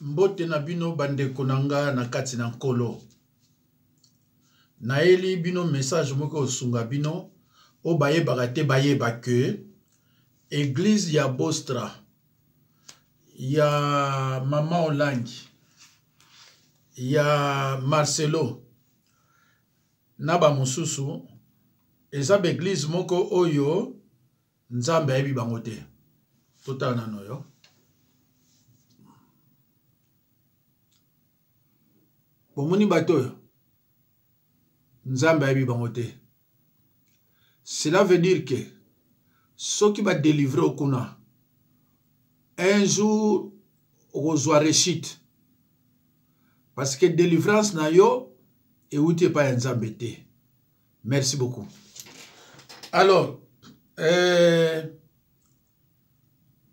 Mbote na bino bandeko na nga na kati na Nkolo. Nayeli bino message moko osunga bino oyo bayebaka te bayeba que eglise ya Bostra ya mama Olangi ya Marcelo na ba mosusu eza ba eglise moko oyo Nzambe ayebi bango te. Totala nano yo. Bomoni bato oyo Nzambe ayebi bango te. Cela veut dire que soki ba delivre okuna un jour okozwa rechute parce que délivrance na yo euti epai ya Nzambe te. Merci beaucoup. Alors, euh,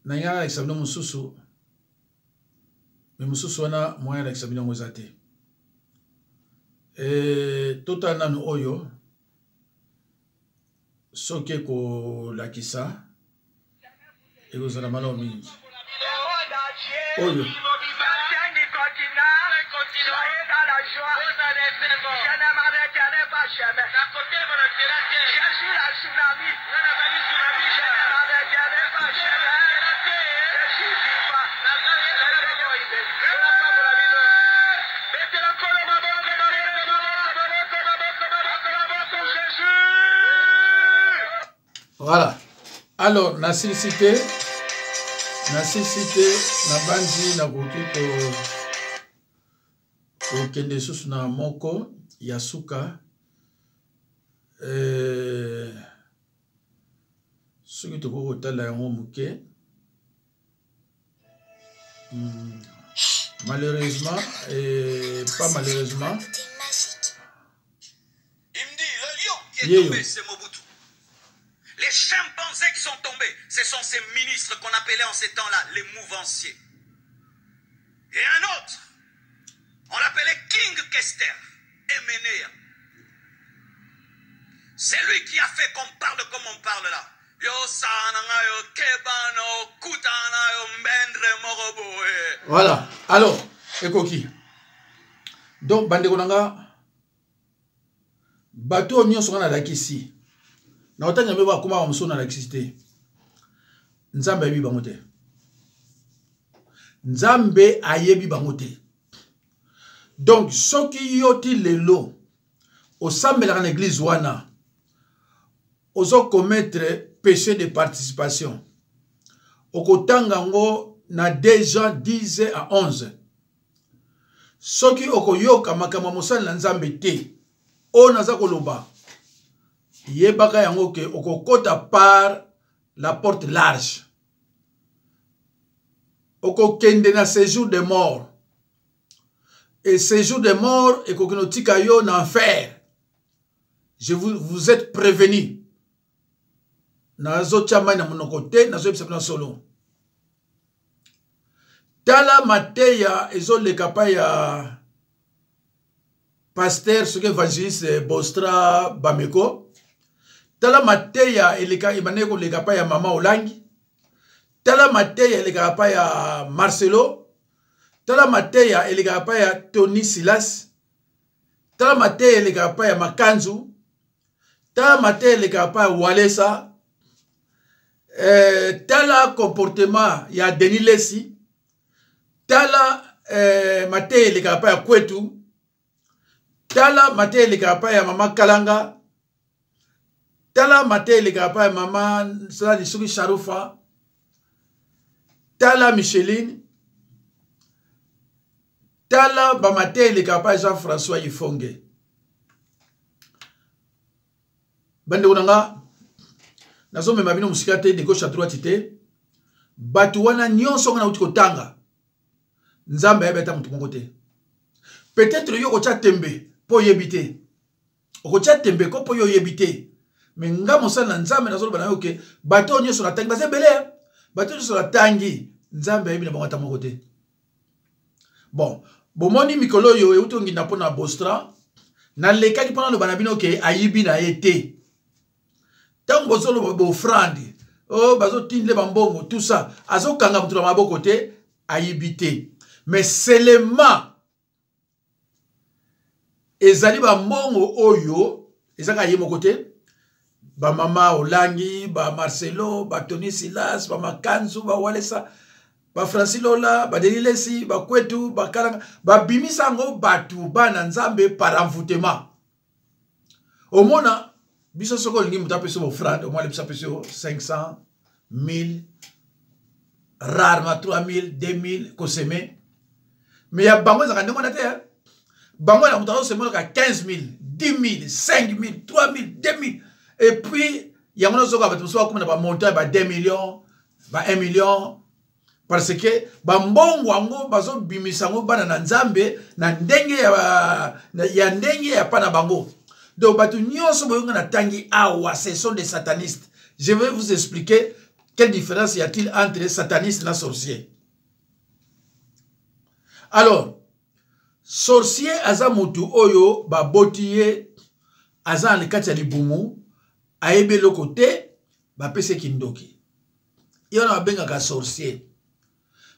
na ngai nalakisa bino mosusu me mosusu wana moyen alakisa bino yango eza te eh, totala nanu oyo soki ekolakisa ekozala malamu mingi oyo. Voilà. Alors, nasilisi te, nasilisi te, nabanzi nakoki ko kokende lisusu na moko ya suka eh, soki tokoki kotala yango moke Malheureusement, et pas malheureusement. Il me dit, le lion qui est tombé, c'est Mobutu. Les chimpanzés qui sont tombés, ce sont ces ministres qu'on appelait en ces temps-là les mouvanciers. Et un autre, on l'appelait King Kester, Emenea. C'est lui qui a fait qu'on parle comme on parle là. Yo sana nga yo kebana okutana yo mbendre moko boye. Voilà. Alors, ekoki. Donc bandeko na nga bato oyo nyonso nga nalakisi na kotanga mpe bakoma bamosusu nalakisi te nzambe ayebi bango te nzambe ayebi bango te donc soki yo ti lelo osambelaka na eglise wana ozo commettre péché de participation okotanga yango na 2 Jean 10 à 11 soki okoyoka makambo ya mosali na nzambe te oyo naza koloba yebaka yango ke okokota par la porte large okokende na séjour de mort et séjour de mort ekoki notika yo na enfer je vous, vous êtes prévenu nazotya mai na monoko te nazoyebisa bino solo tala mateya ezoleka pa ya pasteur soki évangéliste bostra bameko tala mateya eleka ebandaki koleka pa ya mama olangi tala mateya elekaka pa ya marcelo tala mateya elekaka pa ya tony silas tala mateya elekaka pa ya makanzu tala mateya elekaka pa ya walesa eh, tala comportement ya denis lesi tala eh, mateya elekaka pa ya kwetu tala mateya elekaka pa ya mama kalanga tala mateya elekaka pa ya mama salani soki sharufa tala micheline tala bamateya elekaka pa jean françois ifonge bandeko na nga nazomema bino mosika te de gauche à droite te bato wana nyonso nga nauti kotanga nzambe ayebi ata moto moko te peut-être yo okotya tembe mpo oyebi te okotya tembe ko mpo yo oyebi te me nga mosali na nzambe nazoloba na yo ke bato oyo nyonso natangi baza ebele bato oyo nyonso natangi nzambe ayebi na bango ata moko te bon bomoni mikolo oyo euti onginda mpo na bostra nalekaki mpo naloba na bino ke ayibi na ye te ntango bozoloba boofrande o oh, bazotindle bambongo tout ça azokanga moto na maboko te ayibi te. Mais seulement ezali bambongo oyo eza kaka ye moko te, bamama Olangi, bamarcelo, batony Silas, bamakanzu, bawalesa, bafrancis Lola, badeni Lesi, bakwetu, bakalanga, babimisa yango bato bana Nzambe par envoûtement. Omona biso, soki olingi moto apesi yo offrande, omona biso apesi yo 500, 1000, rarement 3000, 2000 koseme. Mais ya bango ezalaka ndenge wana te. Bango na moto azosemonaka 15 000, 10 000, 5 000, 3 000, 2 000, et puis yango nazoka bato mosusu bakoma na bamontant ba 2 millions, ba 1 million, parce que bambongo yango bazobimisa yango bana na Nzambe na ndenge ya ndenge ya pa na bango. Donc bato nyonso boyonga na tangi awa, ce sont des satanistes. Je vais vous expliquer quelle différence y a-t-il entre sataniste na sorcier. Alors, sorcier aza motu oyo baboti ye, aza na kati ya libumu, ayebi eloko te, bapesi ye kindoki. Ye wana babengaka sorcier.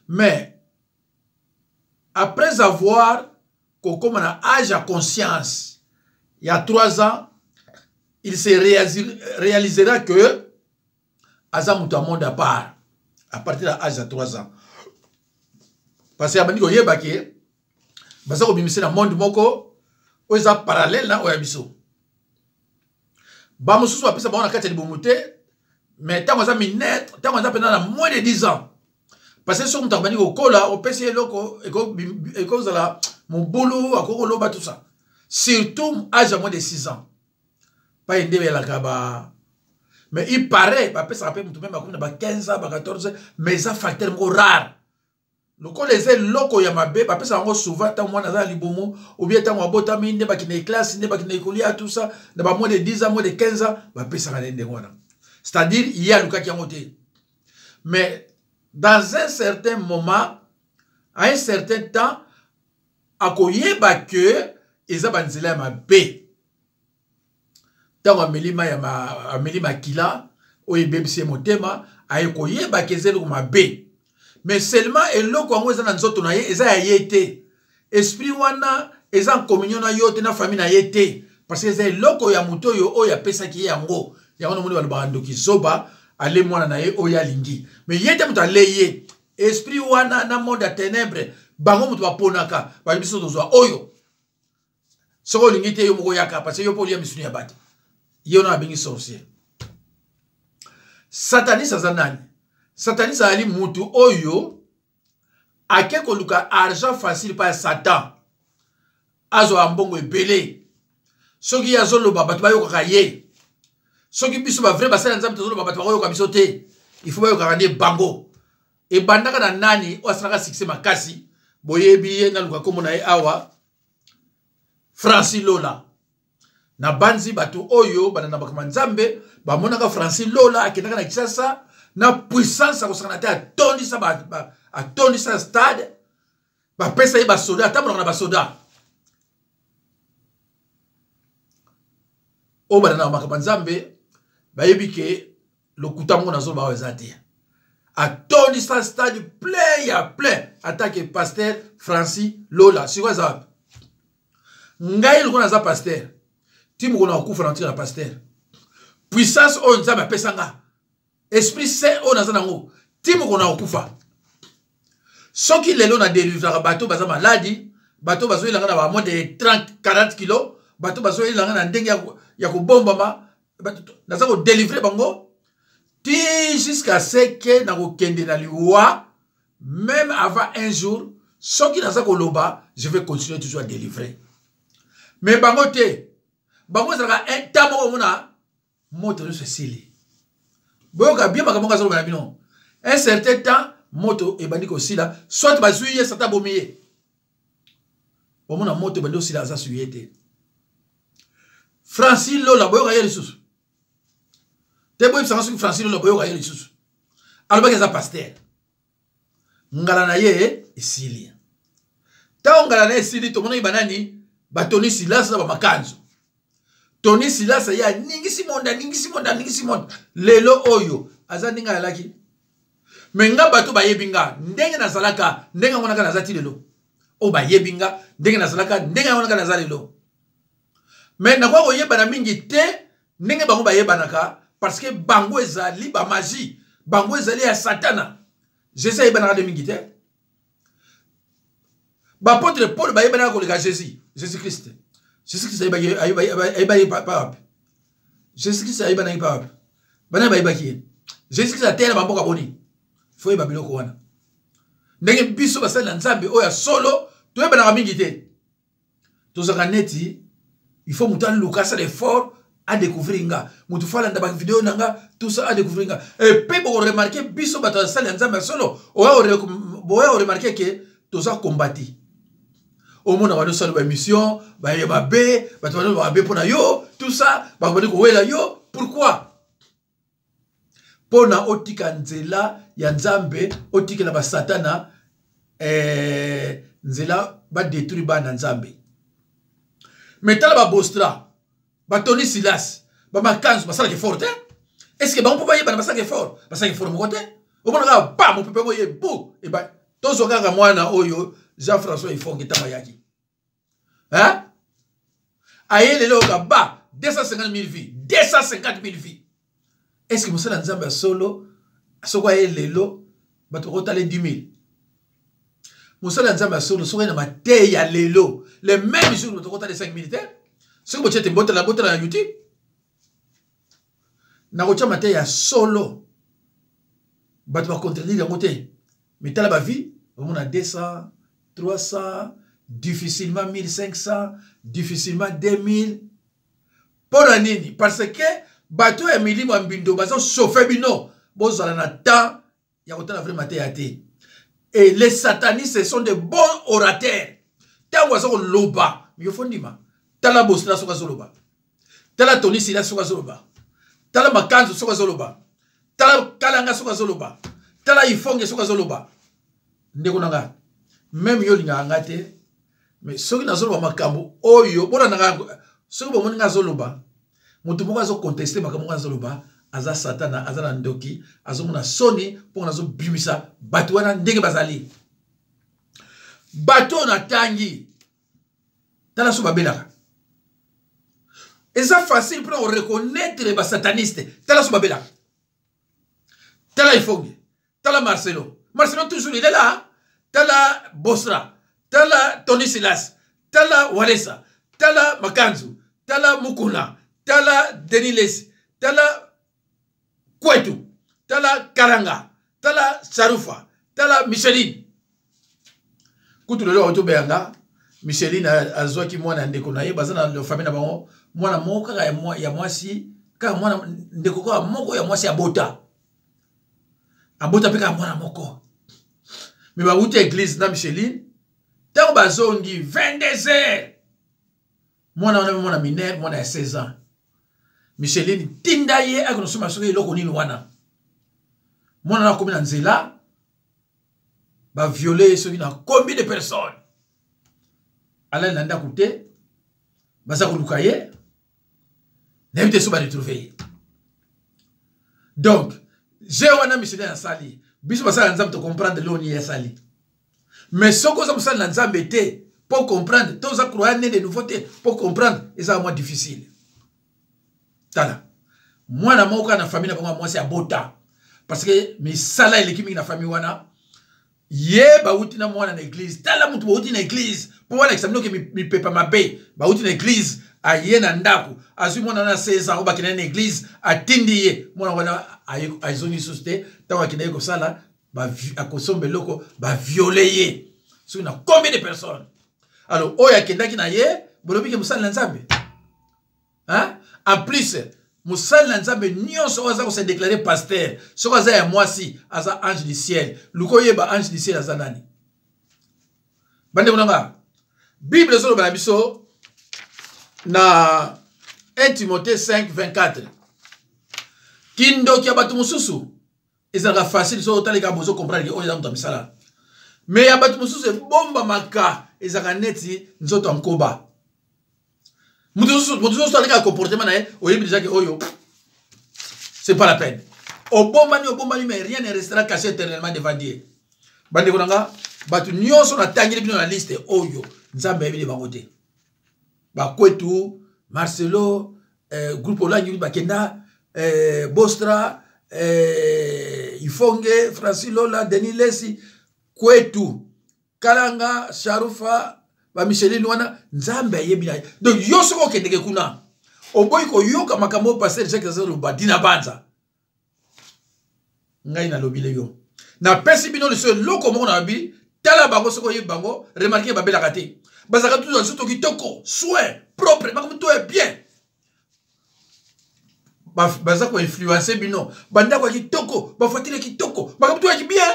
Mais après avoir kokóma na âge ya conscience ya 3 ans, il se réalisera que aza moto ya monde à part à partir ya âge ya 3 ans, parce que abandi koyeba ke baza kobimisa na monde moko oyo eza parallèle na oyo ya biso. Bamosusu bapesa bango na kati ya libumu te, mais ntango aza mineur, ntango aza mpenza na moins de 10 ans, parce que soki moto akobandi kokola, opesi eloko, ekozala mobulu, akoki koloba, tout ça, surtout âge ya moins de 6 ans pai nde belaka ba. Mais il paraît bapesaka mpe motu même akomi na ba 15 ans, ba 14, mais eza facteur moko rare. Lokola eza eloko ya mabe, bapesaka yango souvent ntango mwana aza na libumu ou bien ntango abotami, nde bakende classe, nde bakende kolia, tout ça, na ba moins de 10 ans, moins de 15 ans, bapesaka nde ndenge wana. C'est-à-dire ye alukaki yango te, mais dans un certain moment, à un certain temps, akoyeba ke eza banzela ya mabe. Ntango ameli mai, ameli makila oyo ebebisi ye motema, aye koyeba ke eza eloko mabe. Mais seulement eloko yango eza na nzoto na ye, eza ya ye te. Esprit wana eza en communion na yo te, na famille na ye te, parce que eza eloko ya moto oyo apesaki ye yango. Yango nomoni balobaka ndoki zoba ale mwana na ye oyo alingi, mais ye te moto ale ye. Esprit wana na monde ya ténèbre, bango moto baponaka, bayebi biso tozwa oyo. Soki olingi te, yo moko yaka, parce que yo mpo olia misuni ya bato. Ye wana abengi sorcier. Sataniste aza nani? Sataniste azali mutu oyo ake koluka argent facile pa ya Satan, azwa mbongo ebele. Soki ye azoloba, bato bayokaka ye. Soki biso bavrai basali ya Nzambe tozoloba, bato bakoyoka biso te. Il faut bayokaka nde bango. Ebandaka na nani oyo asalaka succès makasi? Boyebi ye, naluka kombo na ye awa, Francis Lola. Na banzi bato oyo balanda makambo ya Nzambe bamonaka Francis Lola akendaka na Kinshasa na puissance ya kosakana te, atondisa, atondisa stade, bapesa ye basoda, atambolaka na basoda. Oyo balandaka makambo ya Nzambe bayebi ke lokuta moko nazoloba awa eza te. Atondisa stade plein ya plein atake pasteur Francis Lola. Sikoyo aza wapi? Ngai lokola naza pasteur, ti mokolo na kokufa na kotika na pasteur. Puissance oyo Nzambe apesa nga, Esprit Saint oyo naza nango, ti mokolo na kokufa. Soki lelo na delivraka bato baza maladi, bato bazoyelanga na ba moins de 30, 40 kilo, bato bazoyelanga na ndenge ya kobombama, naza kodelivre bango ti jusqu'à ce que nakokende na liwa. Même avant un jour, soki naza koloba, je vais continuer toujours à délivrer. Mais bango te. Bango ezalaka un temps moko, omona moto nyonso esili. Boyoka bien makambo azoloba na bino. Un certain temps, moto ebandi kosila, soit bazwi ye, sata abomi ye. Omona moto ebandi kosila, aza su ye te. Francis Lola, boyoka ye lisusu te? Boyebisanga soki Francis Lola boyoka ye lisusu. Alobaki aza pasteur, ngala na ye esili. Ntango ngala na ye esili, tomonaki banani? Batoni Silasa na bamakanzo. Tony Silasa ye aningisi monde, aningisi monde, aningisi monde. Lelo oyo aza ndenge ayalaki. Mais nga, bato bayebi nga ndenge nazalaka, ndenge yango naka naza ti lelo. Oyo bayebi nga ndenge nazalaka, ndenge yango naka naza lelo. Mais nakoka koyebana mingi te ndenge bango bayebanaka, parce que bango ezali bamagie, bango ezali ya Satana. Jésus ayebanaka nde mingi te. Baapôtre Paul bayebanaka koleka Jésus. Jésus Christ, Jésus Christ ayebaki pa wapi? Jésus Christ ayebanaki pa wapi? Bana bayebaki ye? Jésus Christ ateya na bamboka boni? Faut yeba biloko wana. Ndenge biso basali na Nzambe oyo ya solo toyebanaka mingi te, tozalaka neti il faut moto aluka, asala effort adécouvrir nga. Moto faut alanda bavideo na nga, tout ça, adécouvrir nga. Et puis bokoremarquer, biso bato ya sali ya Nzambe ya solo, boya oremarquer ke toza kombati. Omona bano osala baémission, baye mabe, bato bano mabe mpo na yo, tout ça, bakobandi kowela yo. Pourquoi? Mpo na otika nzela ya Nzambe, otikela basatana nzela, badétruire bana Nzambe. Mais tala babostra, batoni Silas, bamakanzu, basalaka effort te. Est ce que bango mpo bayebana basalaka effort? Basalaka effort moko te. Omona kaka ba mopepe yango ye bu eba. Tozwa kaka mwana oyo Jean François Ifonge, ntango ayaki, hein? Aye lelo oyoka ba 250 000 vues, 250 000 vues. Est ce que mosala Nzambe ya solo, soki aye lelo, bato bakotala 10 000? Mosala ya Nzambe ya solo, soki aye na mateya lelo, le même jour bato bakotala 5 000 te. Soki botie te, botala, botala na YouTube. Nakotia mateya ya solo, bato bacontredire yango te. Mais tala bavues, omona 200, 300, difficilement 1500, difficilement 2000. Mpo na nini? Parce que bato ya milimo ya mbindo bazochauffer bino, bozala na temps ya kotala vrai mateya te. Et les satanistes sont de bons orateurs. Ntango aza koloba, yo faut ndima. Tala Bostra soki azoloba, tala Tony Sila soki azoloba, tala Makanzu soki azoloba, tala Kalanga soki azoloba, tala Ifonge soki azoloba. Ndeko na nga, même yo olingaka nga te, mais soki nazoloba makambo oyo, bona nga, soki bomoni nga azoloba, moto moko azocontester makambo ngo azoloba, aza satana, aza na ndoki, azomona soni mpo nazobimisa bato wana ndenge bazali. Bato oyo natangi, tala so babelaka. Eza facile mpona koreconnaître basataniste. Tala so babelaka, tala Ifonge, tala Marcelo. Marcelo toujours il est là. Tala Bosra, tala Tony Silas, tala Walesa, tala Makanzu, tala Mukuna, tala Denis Lesi, tala Kwetu, tala Karanga, tala Sarufa, tala Micheline. Kutu lelo autobeyanga Micheline azwaki mwana ya ndeko na ye. Baza na famille na bango mwana moko kaka ya mwasi, kaka mwana ndeko kaka moko ya mwasi abota, abota mpe kaka mwana moko. Mais bawuti église na Micheline, ntango bazongi 22 heures, mwana wana, mwana mineur, mwana ya 16 ans, Micheline tinda ye akende soki eloko nini wana. Mwana wana akomi na nzela, bavioler ye soki na combien de personnes. Alali na ndako te, baza koluka ye, nayebi te so baretrouver ye. Donc je wana Micheline asali, biso basala na Nzambe tocomprendre leo nini asali. Mais soki oza mosali na Nzambe te mpo comprendre to oza croyant né de nouveau te mpo comprendre, eza mwa difficile. Tala mwana moko kaka na famille na bango ya mwasi abota, parce que misala eleki mingi na famille wana. Ye bauti na mwana na église. Tala motu bauti na église mpo balakisa bino ke mipepa mabe. Bauti na église, aye na ndako, azwi mwana wana 16 ans oyo bakendaki na église, atindi ye. Mwana wana azongi lisusu te. Ntango akendaki kosala, akosomba eloko, bavioler ye soki na combien de personnes. Alors oyo akendaki na ye, bolobi ke mosali na Nzambe, hein? En plus, mosali na Nzambe nyonso oyo aza kose déclarer pasteur, soki aza ya mwasi, aza ange du ciel. Luka oyeba ange du ciel aza nani. Bandeko na nga, Bible ezoloba na biso na 1 Timothée 5 24: kindoki ya bato mosusu ezalaka facile, soki otalika bozo comprendre oyo eza moto ya misala. Mais ya bato mosusu ebombamaka, ezalaka neti nzoto ya nkoba. Moto mosusu alekaka comportement na ye, oyebi déjà ke oyo, c'est pas la peine. Obombani, obombani, mais rien ne restera caché éternellement devant Dieu. Bandeko na nga, bato nyonso natangeli bino na liste oyo, Nzambe ayebeli bango te. Bakwetu, Marcelo, groupe Olangi bakenda, Bostra, Ifonge, Francis Lola, Denis Lesi, Kwetu, Kalanga, Sharufa, ba Micheline wana, Nzambe ayebi na ye. Donc yo soki okendeke kuna, oboyi koyoka makambo oyo pasteur Jacques azoloba, Dina Banza. Ngai nalobile yo. Napesi bino liso eloko moko na lobi, tala bango soki oyebi bango, remarquer babelaka te. Bazalaka toujours na nzoto kitoko, soin, propre, makambo to ya bien. Baza ko-influencer bino. Bandako ya kitoko, ba voiture ya kitoko, makambo to ya bien.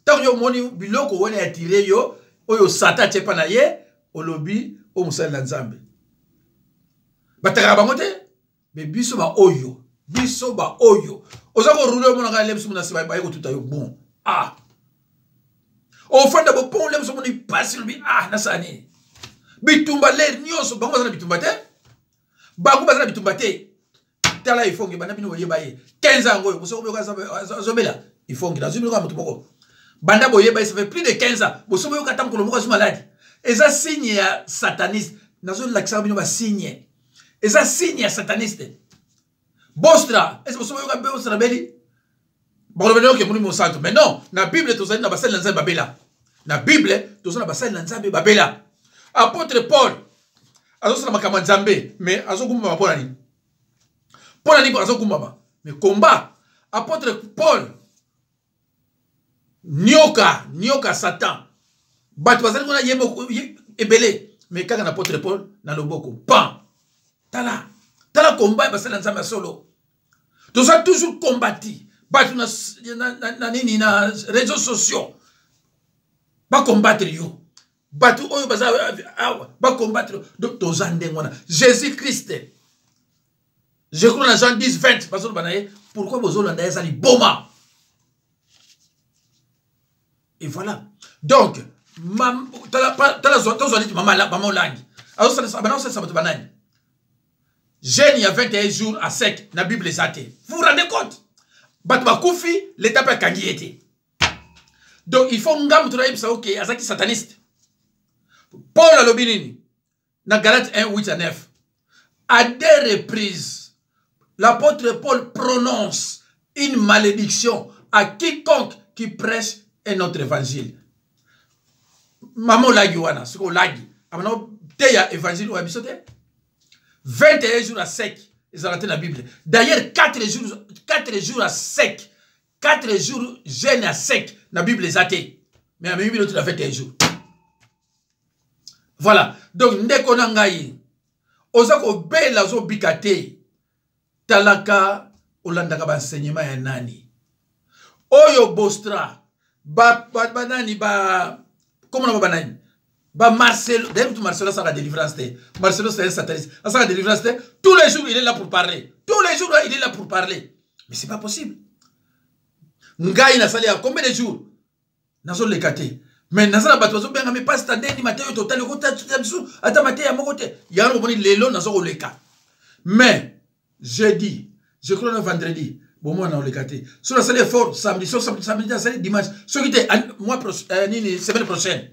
Ntango yo omoni biloko wana ya tire yo, oyo Satan atie pa na ye, olobi oyo mosali na Nzambe. Batakaka bango te, mais biso ba oyo, biso ba oyo. Oza ko rouler omonaka le biso na sima baye kotuta yo bon. Ah. Ofanda bo pon le biso moni pasi lobi ah nasala nini? Bitumba le nyonso bango baza na bitumba te. Bango baza na bitumba te. Tala ifonge bana bino boyeba ye. 15 ans ngoyo boso boyoka azobela ifonge nazwi bino kaka moto moko. Banda boyeba ye ça fait plus de 15 ans. Boso boyoka ata mokolo moko azwi maladi. Eza signe ya sataniste. Nazolakisaka bino ba signe. Eza signe ya sataniste. Bostra, est-ce que boso boyoka Bostra beli? Bakoloba nayo ke molimo mosantu. Mais non, na Bible tozali na basali na Nzambe babela. Na Bible tozali na basali na Nzambe babela. Apôtre Paul azosala makambo ya Nzambe, mais azogumbama mpo na nini? Mpo na nini azogumbama? Mais combat apôtre Paul nioka, nioka Satan. Bato bazali kuna ye moko ebele, mais kaka na apôtre Paul na loboko. Pan. Tala, tala combat ya basali na Nzambe ya solo. Toza toujours combati. Bato na, na, na, na nini na réseaux sociaux ba combattre yo. Bato oyo baza awa ba combattre yo. Donc toza ndenge wana. Jésus Christ. Je crois na Jean 10 20 bazoloba na ye pourquoi bozolanda ye eza liboma. Et voilà. Donc mam tala tala tozwa neti mama mama Olangi. Azosalisa bana osalisa bato banani. Jeûne ya 21 jours à sec na Bible eza te. Vous vous rendez compte? Bato bakufi, l'état pe akangi ye te. Donc il faut nga moto nayebisa ok azaki sataniste. Paul alobi nini? Na Galates 1 8 à 9. À deux reprises, l'apôtre Paul prononce une malédiction à quiconque qui prêche un autre évangile. Maman Olangi wana, siko Olangi, amana teya évangile oya biso te. 21 jours à sec, ezalaka te na Bible. D'ailleurs, 4 jours, 4 jours à sec, 4 jours jeûne à sec na Bible eza te. Mais amemi bino te na 21 jours. Voilà. Donc ndeko na ngai, oza kobela ozobika te. Talaka olandaka ba enseignement ya nani? Oyo Bostra, ba, ba, ba nani, ba, comment on ba nani? Ba Marcelo, d'ailleurs tout Marcelo ça la délivrance te. Marcelo c'est un sataniste. Ça la délivrance te. Tous les jours il est là pour parler. Tous les jours il est là pour parler. Mais c'est pas possible. Ngai na sali ya combien de jours? Nazo leka te. Mais naza na bato bazo benga mais pasteur ndeni mateyo total ko ta ta biso ata mateya moko te. Ya ngo boni lelo nazo koleka. Mais jeudi, je crois na vendredi, bon moi na oleka te. So na sali effort samedi, so samedi, samedi na sali dimanche. So ki te mois prochain, nini semaine prochaine.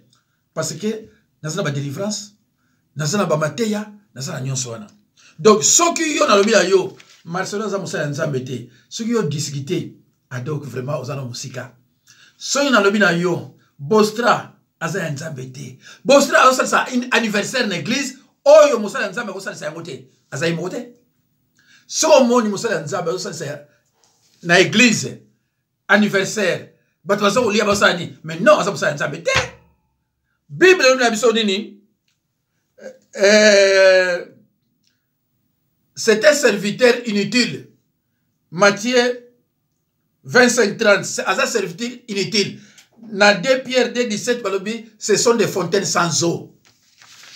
Parce que naza na ba délivrance, naza na ba mateya, naza na nyonso wana. Donc soki yo nalobi na yo Marcelo aza mosali ya Nzambe te, soki yo discuter, ah donc vraiment oza na mosika. Soki nalobi na yo Bostra aza ya Nzambe te, Bostra azosalisa une anniversaire na église oyo mosali ya Nzambe akosalisa yango te, aza ye moko te. Soki omoni mosali ya Nzambe azosalisa na église anniversaire, bato baza kolia basala nini? Mais non, aza mosali ya Nzambe te. Bible elobi na biso nini? C'est un serviteur inutile. Matthieu 25, 30, c'est un serviteur inutile. Na 2 Pierre 2, 17, balobi, ce sont des fontaines sans eau.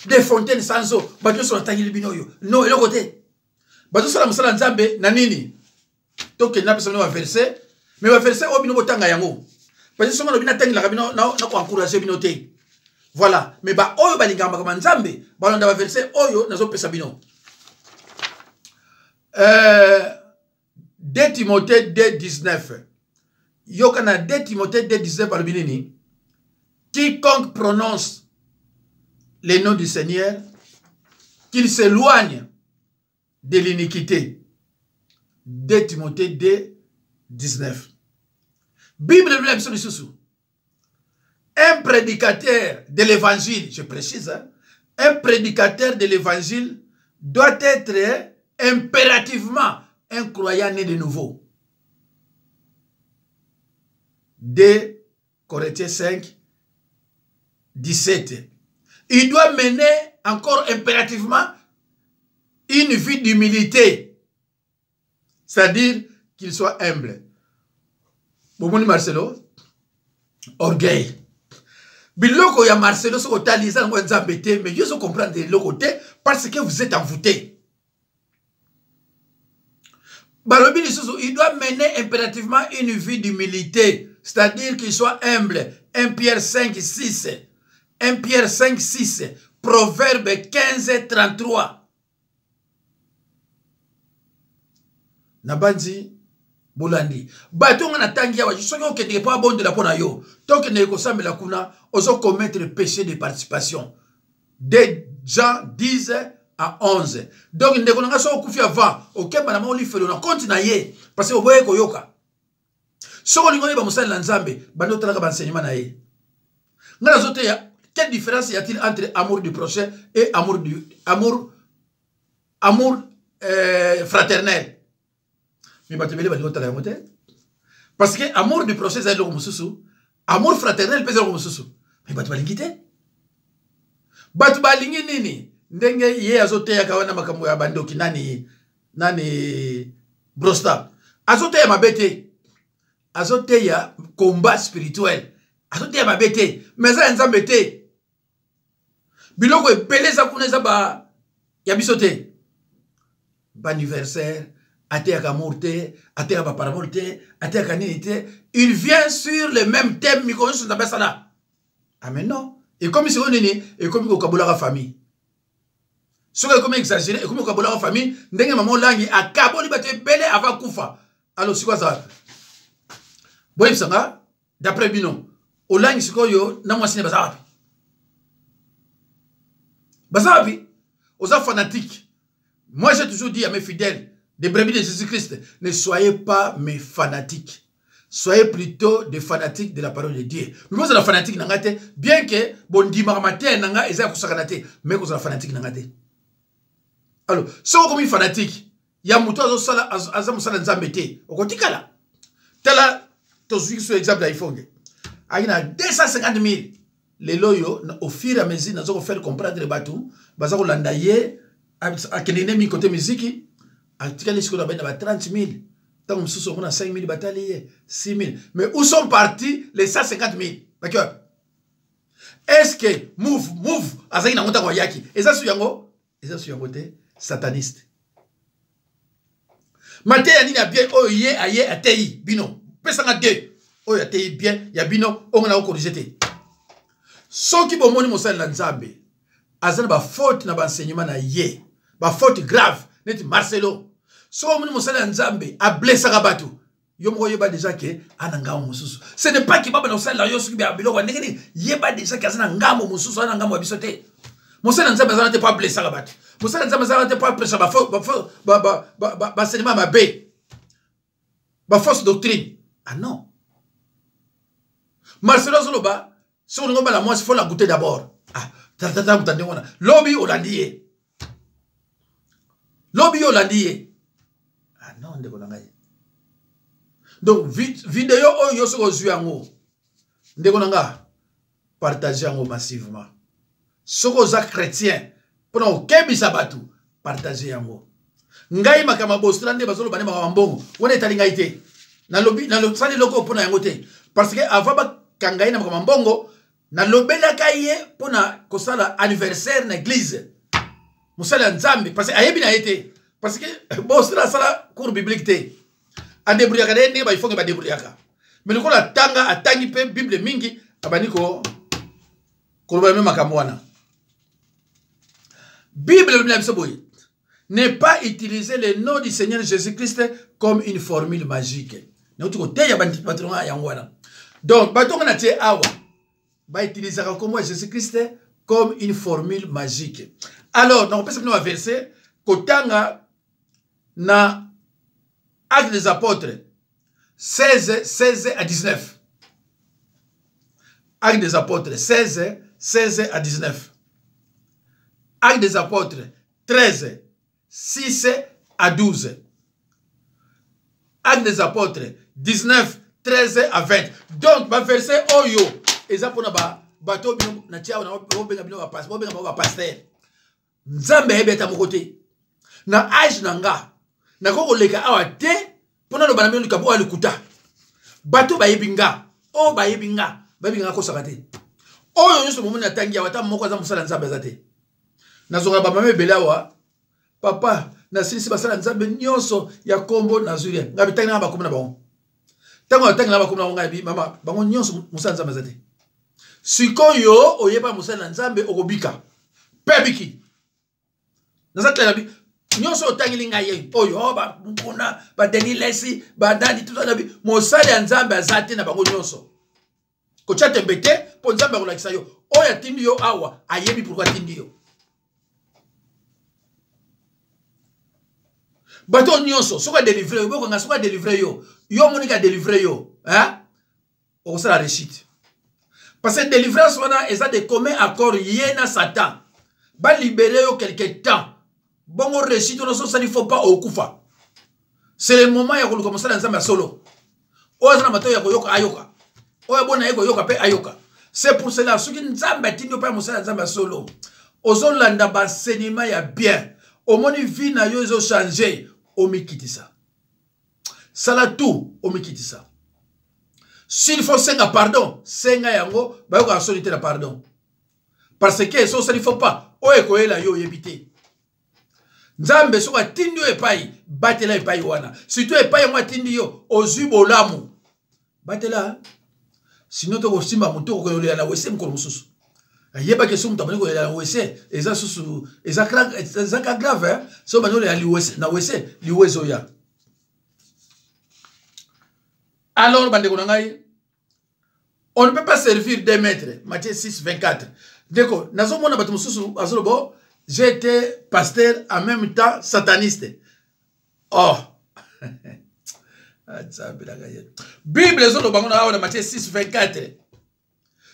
Des fontaines sans eau. Bato so natangi bino yo. Non, eloko te. Bato sala mosala Nzambe na nini? Tokende na pesa bino ba verset, mais ba verset oyo bino botanga yango. Parce que soki bino natangilaka bino, na ko encourager bino te. Voilà, mais ba oyo balingaka makambo ya Nzambe, balanda ba verset oyo nazopesa bino. 2 Timothée 2 19. Yoka na 2 Timothée 2 19 balobi nini? Quiconque prononce le nom du Seigneur, qu'il s'éloigne de l'iniquité. 2 Timothée 2 19. Bible elobi na biso lisusu un prédicateur de l'évangile, je précise, hein, un prédicateur de l'évangile doit être impérativement un croyant né de nouveau. 2 Corinthiens 5, 17. Il doit mener encore impérativement une vie d'humilité. C'est-à-dire qu'il soit humble. Bomoni Marcelo, orgueil. Biloko ya Marcelo soki otali eza yango ya Nzambe te, mais yo ozo comprendre eloko te parce que vous êtes envoûté. Balobi lisusu, il doit mener impérativement une vie d'humilité, c'est-à-dire qu'il soit humble. 1 Pierre 5, 6. 1 Pierre 5, 6. Proverbe 15, 33. Nabanzi bolandi bato nga natangi awa, soki okendeke mpo abondela mpo na yo to okendeke kosambela kuna, ozo commettre péché de participation. De Jean 10 à 11. Donc ndeko na nga, soki okufi avant, okemba na moko lifelo na konti na ye parce que oboye koyoka. Soki olingi oyeba mosali na Nzambe, bandi otalaka baenseignement na ye. Nga nazoteya, quelle différence y a-t-il entre amour du prochain et amour du amour amour fraternel? Mais bato ebele balingi otala yango te parce que amour du prochain eza eloko mosusu, amour fraternel mpe eza eloko mosusu. Mais bato balingi te. Bato balingi nini? Ndenge ye azoteyaka wana makambo ya bandoki, nani nani, Brosta azoteya mabe te, azoteya combat spirituel, azoteya mabe te, mais eza ya Nzambe te. Biloko ebele eza kuna, eza ba ya biso te. Baanniversaire, ateyaka amour te, ateyaka baparabole te, ateyaka nini te. Il vient sur le même thème mikolo nyonso. Nzambe asala amen non. Ekomi sikoyo nini? Ekomi kokabolaka famille. Soki ekomi exagéré, ekomi kokabolaka famille, ndenge mama Olangi akaboli bato ebele avant kufa. Alors sikoyo aza wapi? Boyebisanga, d'après bino, Olangi sikoyo na mwasi ne baza wapi? Baza wapi? Oza fanatique. Moi, j'ai toujours dit à mes fidèles des brebis de Jésus-Christ, ne soyez pas mes fanatiques, soyez plutôt des fanatiques de la parole de Dieu. Mais kozala fanatique na nga te, bien que bondimaka mateya na nga eza ya kosakana te, mais kozala fanatique na nga te. Alors soki okomi fanatique ya moto azosala, aza mosala Nzambe te, okotikala. Tala, tozwi so exemple ya Ifonge, ayaki na 250 000. Lelo oyo, au fur et à mesure naza kofaire comprendre bato baza kolanda ye, akendeki nde mingi kote miziki, atikali sikoyo na bai na ba 30 000. Ntango mosusu omona 5 000 batali ye, 6 000. Mais où sont partis les 150 000? Baki wapi? Est ce que move move azalaki nango ntango ayaki eza su yango? Eza su yango te. Sataniste. Mateya nini ya bien oyo ye aye ateyi bino? Pesanga de oyo ateyi bien ya bino, oyo nga na okorige te. Soki bomoni mosali na Nzambe aza na bafaute na baenseignement na ye, bafaute grave neti Marcelo, soki omoni mosali ya Nzambe ablesaka bato, yo moko oyeba déjà ke ana ngambo mosusu. Ce n'est pas ke babana kosalela yo soki biloko ya ndenge nini. Yeba déjà ke aza na ngambo mosusu, aza na ngambo ya biso te. Mosali ya Nzambe aza na te mpo ablesaka bato. Mosali ya Nzambe aza na te mpo apresa baenseignement mabe, bafausse doctrine. Ah non, Marcelo azoloba soki olingi obala mwasi, faut la goûter d'abord. Ah, tata moto ndenge wana, lobi olandi ye, lobi yo olandi ye. Ah non, ndeko na ngai. Donc video oyo, yo soki ozwi yango, ndeko na nga, partage yango massivement. Soki oza chrétien, mpona kokebisa bato, partage yango. Ngai makambo ya Bostra nde bazoloba nde makambo ya mbongo wana etali ngai te. Nalobi, nasali eloko mpona yango te parce que avant bakanga ye na makambo ya mbongo, nalobelaka ye mpona kosala anniversaire na église, mosali ya Nzambe, parce que ayebi na ye te, parce que Bostra asala cours biblique te, adebrouillaka na ye ndenge baifonge badebrouillaka. Mais lokola atanga, atangi mpe Bible mingi, abandi koloba me makambo wana. Bible elobi na biso boye. Ne pas utiliser le nom du Seigneur Jésus-Christ comme une formule magique. Nauti koteya bato na yango wana. Donc bato ngo na tie awa bautilisaka nkombo ya Jésus-Christ comme une formule magique. Alors nakopesa bino baverset kotanga na Actes des Apôtres 16, 16 à 19. Actes des Apôtres 16, 16 à 19. Actes des Apôtres 13, 6 à 12. Actes des Apôtres 19, 13 à 20. Donc, ba verset oyo eza pona ba bato bino na tia na bobenga bino ba pasteur, bobenga ba pasteur. Nzambe ayebi ata moko te. Na age na nga nakoki koleka awa te mpo naloba na bino likambo oyo lokuta. Bato bayebi nga, oyo bayebi nga, bayebi nga nakosaka te. Oyo nyonso bomoni natangi awa, ata moko aza mosala Nzambe aza te. Nazongaka bamama ebele awa, papa nasilisi basala Nzambe nyonso ya kombo nazwi rien. Ngai bitangi nanga bakombo na bango. Ntango natangi nanga bakombo na bango, ngai bi mama bango nyonso mosala Nzambe aza te. Sikoyo oyeba mosala na Nzambe okobika. Pe biki. Naza tala bi nyonso otangeli ngai ye oyo oh, ba Mukuna, ba Denis Lessi, ba nani tout ça bi mosali ya Nzambe aza te na bango nyonso. Kotia tembe te mpo Nzambe akolakisa yo oyo atindi yo awa ayebi pourquoi atindi yo. Bato nyonso soki adelivre yo, bokanga soki adelivre yo, yo omoni ka delivre yo, hein? Okosala réussite. Parce que délivrance wana eza de commun accord ye na Satan. Ba libérer yo quelque temps. Bongo réussite wana sosali faut pas okufa. C'est le moment ya koluka mosala Nzambe ya solo. Oyo aza na matoyi ya koyoka ayoka. Oyo abona ye koyoka pe ayoka. C'est pour cela soki Nzambe atindi yo pa mosala Nzambe ya solo, ozolanda ba enseignement ya bien, omoni vie na yo ezo changer, omikitisa. Sala tout omikitisa. S'il faut senga pardon, senga yango, bayoka soni te na pardon. Parce que so osali faut pas, oyo ekoyela yo oyebi te. Nzambe soki atindi yo epai, batela epai wana. Surtout epai yango atindi yo, ozwi bolamu. Batela. Sinon tokosimba moto okoyolela na wese mokolo mosusu. Ayebaki soki moto abandi kolela na wese, eza susu, eza eza ka grave, hein? Soki obandi kolela na wese, liwa ezoya. Alors bandeko na ngai, on ne peut pas servir deux maîtres. Matthieu 6, 24. Ndeko, nazomona bato mosusu azoloba, j'ai été pasteur en même temps sataniste. Oh. Bible ezoloba ngo na awa na Matthieu 6, 24.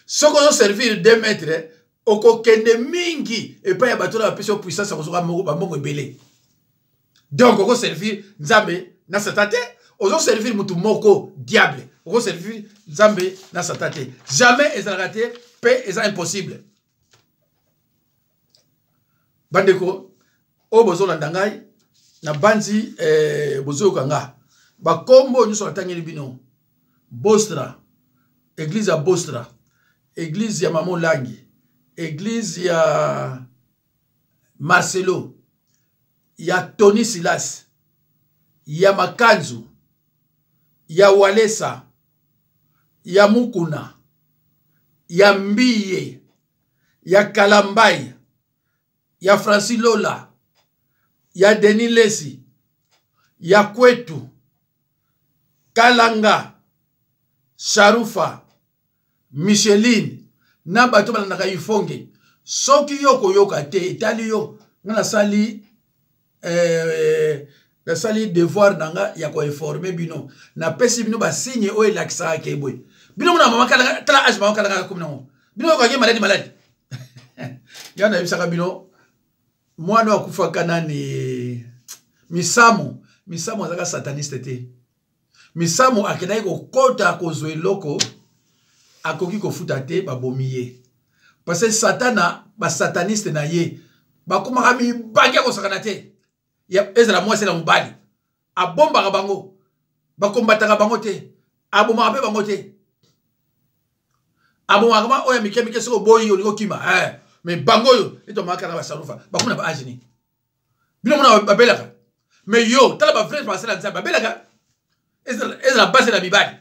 Soki ozo servir deux maîtres, okokende mingi epai ya bato na bapesi yo puissance ya kozwa bambongo ebele. Donc oko servir Nzambe na Satan te, ozo servir mutu moko diable, oko servir Nzambe na Satan te. Jamais ezalaka te, pe eza impossible. Bandeko oyo bozolanda ngai na banzi, bozoyoka nga bakombo nyonso natangeli bino. Bostra, église ya Bostra, église ya Mamo Langi, église ya Marcelo, ya Tony Silas, ya Makanzu, ya Walesa, ya Mukuna, ya Mbiye, ya Kalambai, ya Francis Lola, ya Denis Lesi, ya Kwetu, Kalanga, Sharufa, Micheline, na bato balandaka Ifonge. Soki yo koyoka te, etali yo. Nga nasali devoir na nga ya koinforme bino. Napesi bino ba signe oyo elakisaka ke boye. Bino mona mama Kalanga, tala age mama Kalanga akomi nango. Bino yoka ye maladi maladi. Ya nayebisaka bino mwana oyo akufaka nani Misamu. Misamu azalaka sataniste te. Misamu akendaki kokota kozwa eloko akoki kofuta te, babomi ye. Parce que satana, ba sataniste na ye bakomaka mibange ya kosakana te. Ya, ezala mwasi na mobali, abombaka bango, bakombataka bango te, abomaka mpe bango te. Abomaka ma oyo ya mike mike, soki oboyi olingi okima. Mais bango oyo neti bamaka na basarufa, bakomi na ba age nini? Bino mona babelaka. Mais yo, tala ba vrai pasteur ya Nzambe, babelaka. Ezala base na mibali.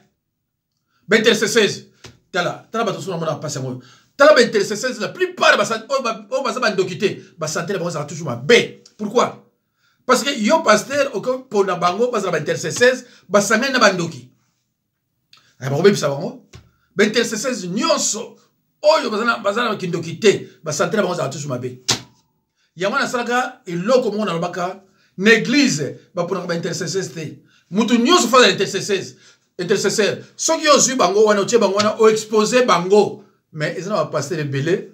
Ba intercesseuse. Tala, tala bato sona mona pasi yango. Tala ba intercesseuse, la plupart ba oyo ba, oyo baza ba ndoki te, ba santé na bango ezalaka toujours mabe. Pourquoi? Parce que yo pasteur okopona bango bazala baintercesseuse, basangani na bandoki, eh, bakobebisa bango. Baintercesseuse nyonso oyo baza na kindoki te, basante na bango ezala toujours mabe. Yango nasalaka eloko moko, nalobaka na église baponaka baintercesseuse te. Moto nyonso fazala intercesseuse, intercesseur. Soki yo ozwi bango wana, otie bango wana, oexpose bango. Mais eza na bapasteur ebele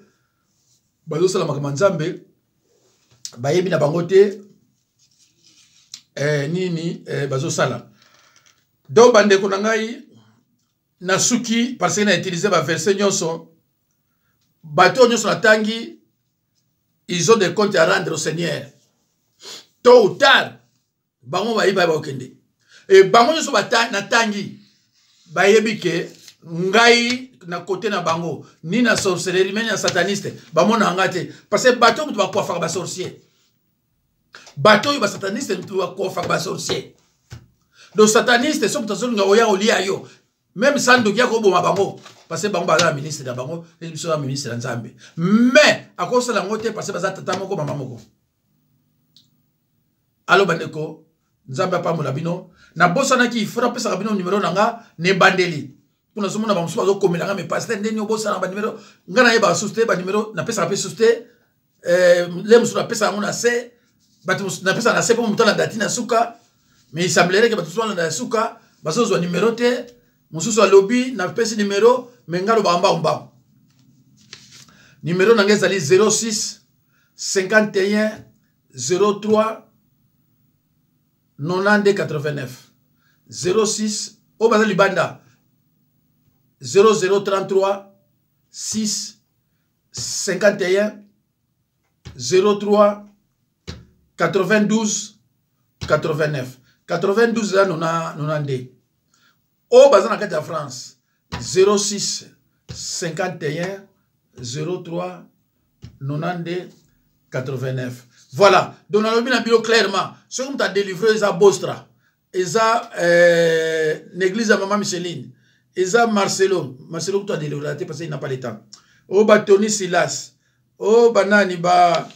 bazosala makambo ya Nzambe, bayebi na bango te eh, nini eh, bazosala. Donc bandeko na ngai, nasuki parce que na utiliser baverset nyonso. Bato oyo nyonso natangi, ils ont des comptes à rendre au Seigneur tôt ou tard. Bango bayebi bakokende e bango nyonso natangi bayebi ke ngai na kote na bango, ni na sorcellerie mais na sataniste bamona nga te, parce que bato oyo moto bakwafaka basorcier, bato oyo basataniste moto bakwafaka basorcier. Donc sataniste, soki moto azolinga oya kolia yo, même sandoki ya koboma bango, parce que bango baza na ministre na bango, biso na ministre ya Nzambe, mais akosala yango te parce que baza tata moko, mama moko. Alo bandeko, Nzambe apambola bino. Nabosanaki, il faut napesaka bino numero na nga na ebandeli, mpo nazomona bamosusu bazokomela nga: "Mais pasteur, ndeni obosana banimero?" Nga nayebaka susu te banimero, napesaka mpe susu te. Eh, le mosusu napesaka yango na se, bato napesaka na se mpo moto alanda ti na suka. Mais il semblerait ke bato mosusu balanda ya suka, bazozwa nimero te. Mosusu alobi napesi nimero, mais nga alobaka mbangu mbangu. Nimero na ngai ezali 06 51 03 92 89. 06, oyo baza libanda, 0033 6 51 03 92 89. 92 eza 92. Oyo baza na kati ya France, 06 51 03 92 89. Voilà. Donc nalobi na bino clairement, soki moto adelivre eza Bostra, eza na église ya mama Micheline, eza Marcelo. Marcelo kutu adelivre te parce qu'il n'a pas le temps. Oyo batoni Silas, oyo banani, ba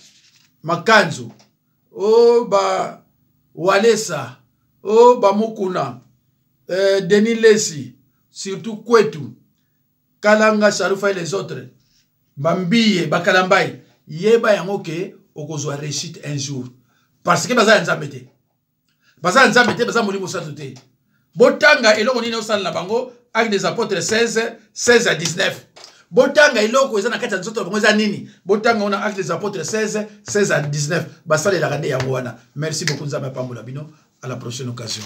Makanzu, oyo ba Walesa, oyo bamukuna Denis Lesi, surtout Kwetu Kalanga, Sharufa et les autres, bambiye bakalambai, yeba yango ke okozwa réussite un jour, parce que baza ya Nzambe te, baza ya Nzambe te, baza Molimo Santu te. Botanga eloko nini osala na bango, Acte des Apôtres 16, 16 à 19. Botanga eloko eza na kati ya nzoto na bango eza nini. Botanga wana, Acte des Apôtres 16, 16 à 19. Basalelaka nde yango wana. Merci beaucoup, Nzambe apambola bino. À la prochaine occasion.